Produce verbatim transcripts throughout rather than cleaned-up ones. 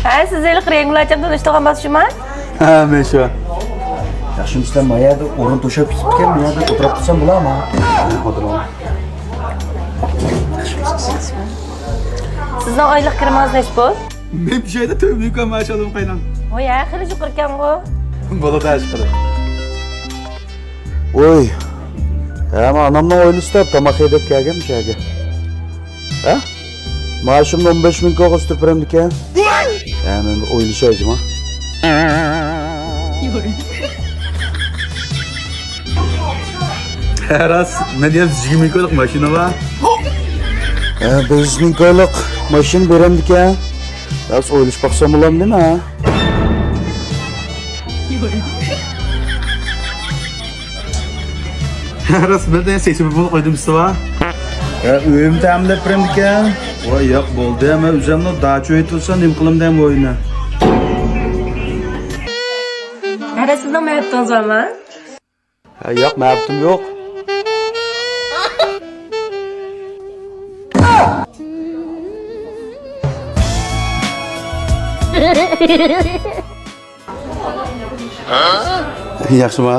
ھە، سىز ھېلىقى رەڭگىلەرچەم تونۇشتۇرغان ئەمەسمۇ؟ ھە، مەن شۇ. ياخشىمۇ سىلەر؟ ما يەردە ئورۇن توشاپ كېتىپتىكەن، ما يەردە ئولتۇراپ تۇرسام بولامۇ؟ ئولتۇرۇڭ. سىزنىڭ ئايلىق كىرىمىڭىز نەچچە پۇل؟ مەن بۇ يەردە تۆمۈكە مائاش ئالىمەن قاينام. ۋاي، ھە، خېلى يۇقىرىكەنغۇ. بولىدۇ، ئاشقىلىپ. ۋوي. ھە، مانا ئانامنىڭ ھويلىسىدا تاماق يەپ كەلگەن مۇشۇ يەرگە. ھە؟ مائاشىمنى ئون بەش مىڭ كويغا ئۆستۈرۈپ بېرەمدىكەن. ھە، مەن بىر ئويلىشاي جۇما. ھە، راست، مەن يەنە يىگىرمە مىڭ كويلۇق ماشىنا بار. ھە، بەش يۈز مىڭ كويلۇق ماشىنا بېرەمدىكەن. راست ئويلىشىپ باقسام بولامدىمۇ، ھە؟ راست، بىردەم سەكسەن مىڭ قويدۇم سىزگە. ھە، ئۆيۈم تەمىنلەپ بېرەمدىكەن. ۋاي، ياق، بولدى، مەن ئۆزۈمنىڭ داچا ئۆيى تۇرسا، نېمە قىلىمەن دەيمەن ئۆينى. ھە، راست، سىزنىڭ مەبلىغىڭىز بارمۇ؟ ھە، ياق، مەبلىغىم يوق. ياخشىما؟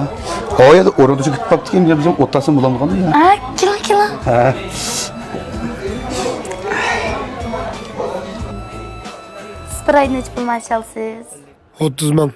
ھاۋا يەردە ئورۇن توشۇپ كېتىپ قاپتىكەن، بىر بىزنى ئولتۇرسام بولامدىغان يا؟ ھە، كېلىڭ، كېلىڭ. ھە. سىز بىر ئايدا نەچچە پۇل مائاش ئالىسىز؟ ئوتتۇز مىڭ.